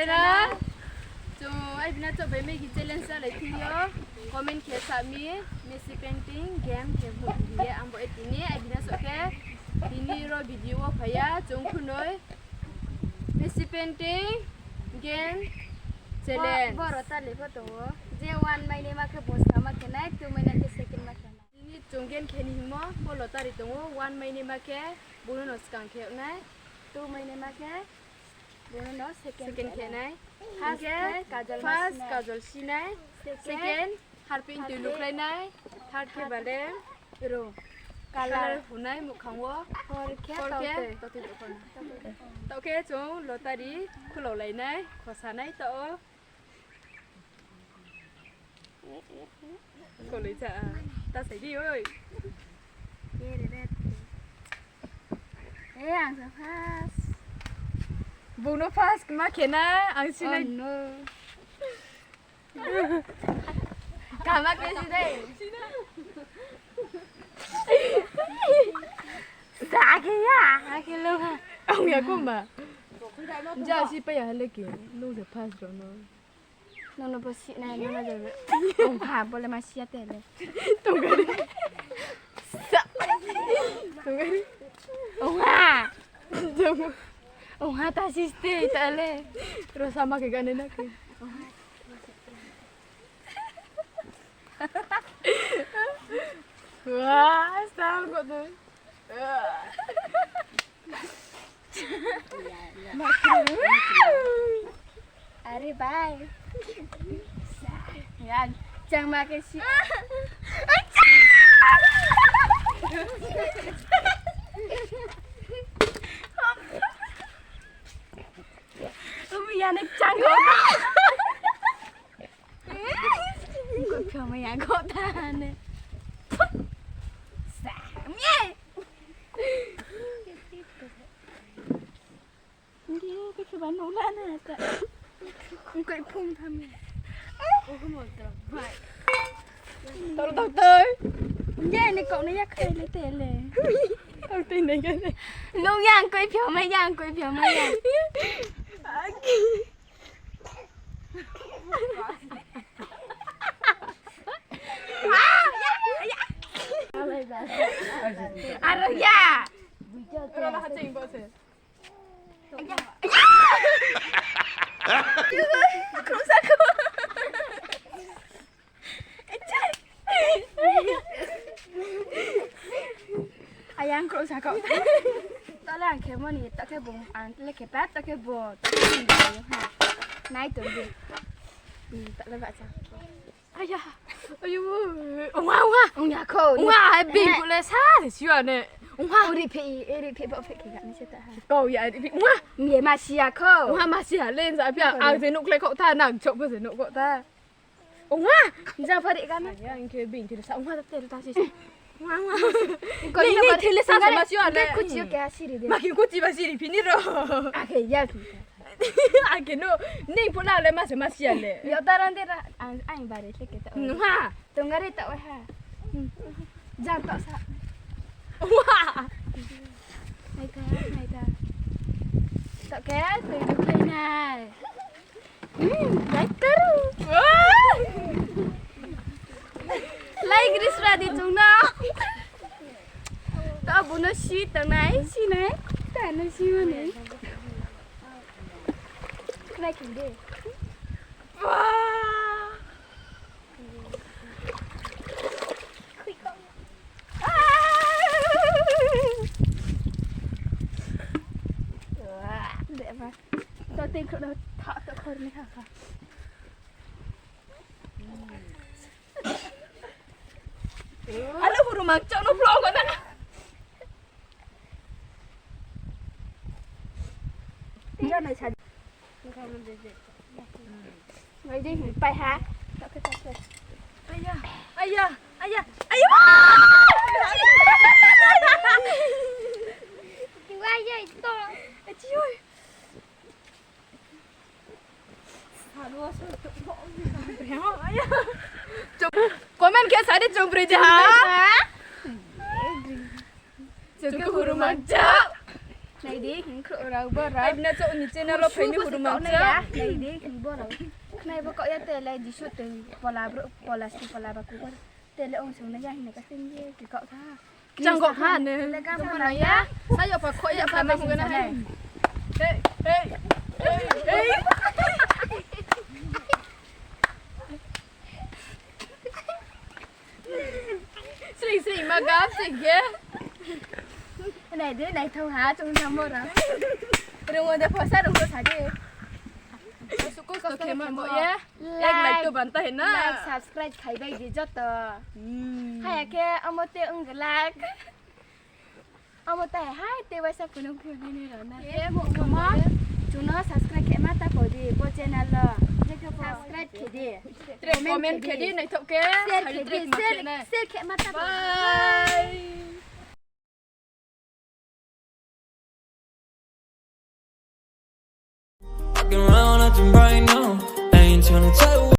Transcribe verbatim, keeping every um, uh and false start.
Chung ai bina chouh bai Maggie challenge chalai thing yo. Comment khe sa mi, Messi painting game khe bu ye ang bo e tini ai bina chouh khe tini ro video wo phai ya chung khunoi. Messi painting game challenge. Bo rota le pho tong ou. Je one mai ni ma khe bo skang ma khe nai, two mai ni khe second ma khe nai. Tini chung game khe ni hingmo, bo lottery tong ou, one mai ni ma khe, bung no no skang khe nai, two mai ni ma khe, bung no no second second khe nai. First khe kajol ma first sinai. Kajol sinai, second harpi tui lukhlai nai, third khe bale rung. Colour. Colour hunai muhkhang wo. Four khe four khe tautui. Tautui tongkhor nai. Taoh khe chung lottery khulao lai nai, khosa nai taoh o. Koloi cha, ta sai di oi. Ke re re. E, ang sa first. Bung no first ma khe nai, ang sinai. Oh no. Kama khe sinai. Sa khe ya, sa khe lo ha. Ang ya koma. Ja si pa ya le ke. Nung se first ro no. Nono bo si nai, nono je. Ong ha, bo le ma si ya te le. Tongari. Sa. Tongari. Ong ha. Ong ha, ta si ste, ta le. Rosa ma ke gane na ke. Wah, asal kok tu. Are bai. Ya, chang ma ke si. Umi ya ne chang ko. Ko kyo ma ya ko ta ne. Sa, mie. Ndi, ko kyo ba no la na ta. Ko phung tham. Tor tor tor. Ndi, ne ko ne ya khai le te le. Tor te ne ga ne. Lo yang ko pyo ma yang ko pyo ma yang. Aro ya. Aro la ha ching bo se. Ayang kro sa ko. Tala ang khe moni, ta khe bung, ang le khe pa, ta khe bo, ta khe bung, ha. Nai to bung. Hmm, ta le ba sa. Aya, ayo, onga, onga. Onga ko. Onga, hai bing ko le sa, si wa ne. Onga. Ori phe, ori phe, bo phe khe ga ni se ta ha. Ko ya, ori phe, onga. Mie ma si ya ko. Onga ma si ya, le sa pia, ang je nuk le ko ta, nang chok bo je nuk ko ta. Onga, ja phari ka na. Ya, ang khe bing khe sa, onga ta te ta si. Onga, onga. Ko ni, ni thele sa sa ma si wa ne. Kuchi ke asiri de. Ma ki kuchi ba siri phini ro. Ake ya. Ake no, ni pula le ma se ma si ya le. Yo taran de ra, ang, ang bare se ke ta. Onga. Tongari ta wa ha. Jan ta sa. Onga. Nai ta, nai ta. Ta ke, tui du kai nai. Hmm, dai karu. Lai gris ra di chung no. Ta bu no si ta nai, si nai. Ta no si ma nai. Nai kin de. Ba. Alo, huru mang chok no vlog ko na. Pai ha. Aya, aya, aya, aya. Aya, ito. Aji oi. Comment khe sa di chung broi de ha. Chung khe huru mang chok. Nai di, hing khrouh rao bo rao. Ai, bina chouh ni channel wo phaini hurumang cha. Nai di, hing bo rao. Nai bo kaoh ya te le Jisu tui pola brouh, pola si pola ba kubar. Te le ong sung nai ya hing na ka sing ye, ki kaoh tha. Chang kaoh tha ne. Te le gam tongmo nai ya. Sa yo pha khoh ya pha ma hung na hai. Hey, hey, hey, hey. Sri, sri, ma gam sing ye. Nai di, nai thou ha, chung thang bo rao. Rung wo de phosa rung wo sa di. Subscribe khe ma mo ye. Like, like to ban ta hai na. Like, subscribe khai bai di joto. Hmm. Haya khe amo te ong glak. Amo tai hai te waisa phunung phunung ni rao na. Ye, mo, mo, mo. Chung no subscribe khe ma ta pho di, bo channel lo. Subscribe khe di. Tre comment khe di, naithok khe. Share khe di, share, share khe ma ta pho di. Bye. Fucking around, acting right now. I ain't tryna tell you